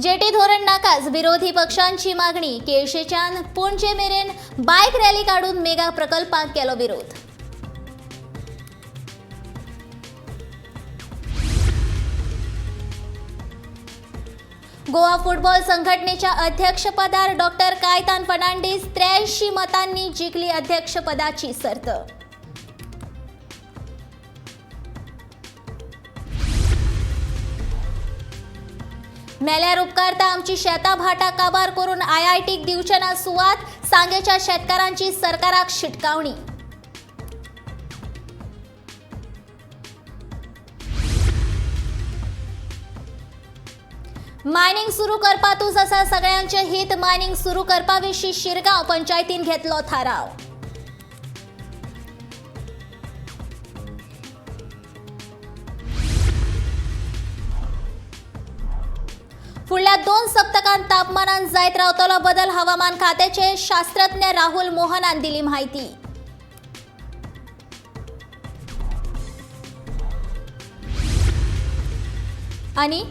Jetty धोरण नाकाच विरोधी पक्षांची मागणी. केळशेच्यान पणजे मेरेन बायक रॅली काडून मेगा प्रकल्पाक केलो विरोध. गोवा फुटबॉल संघटनेच्या अध्यक्षपदार डॉक्टर कायतान फर्नांडीस 83 मतांनी जिखली अध्यक्षपदाची सर्त. मेल्यार उपकारता आमची शेतां भाटां काबार करून आयआयटीक दिवचे ना सुवात, सांगेच्या शेतकारांची सरकाराक शिटकावणी. मायनिंग सुरू करपातूच आसा सगळ्यांचे हित. मायनिंग सुरू करपा विशीं शिरगांव पंचायतीन घेतलो थाराव. फुडल्या 2 सप्तकांत तापमानात जायत रावतलो बदल. हवामान खात्याचे शास्त्रज्ञ राहुल मोहनान दिली माहिती. आणि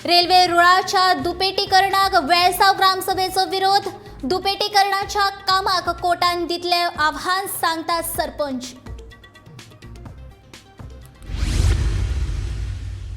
रेल्वे रुळाच्या दुपेटीकरणाक वेळसाव ग्रामसभेचो विरोध. दुपेटीकरणाच्या कामाक कोर्टान दितले आव्हान, सांगता सरपंच.